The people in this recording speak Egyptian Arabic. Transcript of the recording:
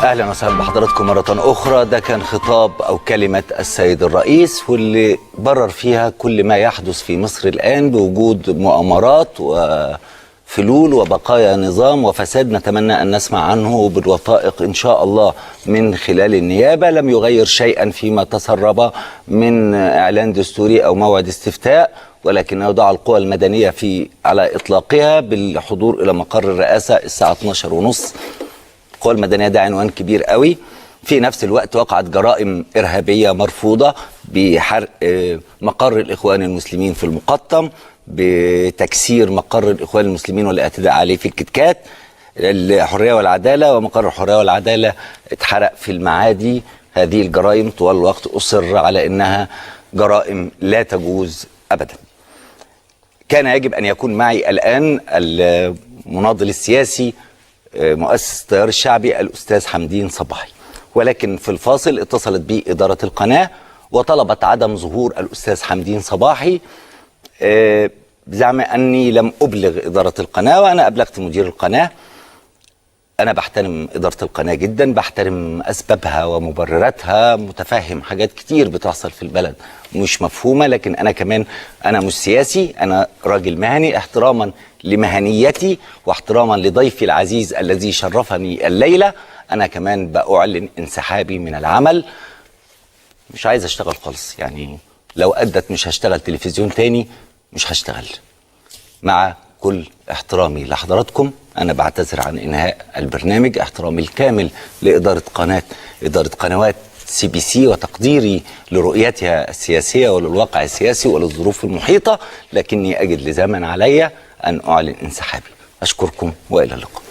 اهلا وسهلا بحضراتكم مرة اخرى. ده كان خطاب او كلمة السيد الرئيس، واللي برر فيها كل ما يحدث في مصر الان بوجود مؤامرات وفلول وبقايا نظام وفساد نتمنى ان نسمع عنه بالوثائق ان شاء الله من خلال النيابة. لم يغير شيئا فيما تسرب من اعلان دستوري او موعد استفتاء، ولكنه دعا القوى المدنية في على اطلاقها بالحضور الى مقر الرئاسة الساعة 12:30. القوى المدنية ده عنوان كبير قوي. في نفس الوقت وقعت جرائم إرهابية مرفوضة بحرق مقر الإخوان المسلمين في المقطم، بتكسير مقر الإخوان المسلمين والاعتداء عليه في الكتكات، الحرية والعدالة ومقر الحرية والعدالة اتحرق في المعادي. هذه الجرائم طوال الوقت أصر على أنها جرائم لا تجوز أبدا. كان يجب أن يكون معي الآن المناضل السياسي مؤسس التيار الشعبي الأستاذ حمدين صباحي، ولكن في الفاصل اتصلت بي إدارة القناة وطلبت عدم ظهور الأستاذ حمدين صباحي، بزعم أني لم أبلغ إدارة القناة، وأنا أبلغت مدير القناة. أنا بحترم إدارة القناة جدا، بحترم أسبابها ومبرراتها، متفهم حاجات كتير بتحصل في البلد مش مفهومة، لكن أنا كمان أنا مش سياسي، أنا راجل مهني. احتراما لمهنيتي واحتراما لضيفي العزيز الذي شرفني الليلة، أنا كمان بأعلن انسحابي من العمل. مش عايز أشتغل خالص، يعني لو أدت مش هشتغل تلفزيون تاني، مش هشتغل. مع كل احترامي لحضراتكم، أنا بعتذر عن إنهاء البرنامج. احترامي الكامل لإدارة قناة، إدارة قنوات CBC، وتقديري لرؤيتها السياسية وللواقع السياسي وللظروف المحيطة، لكني أجد لزاما علي أن أعلن انسحابي. أشكركم وإلى اللقاء.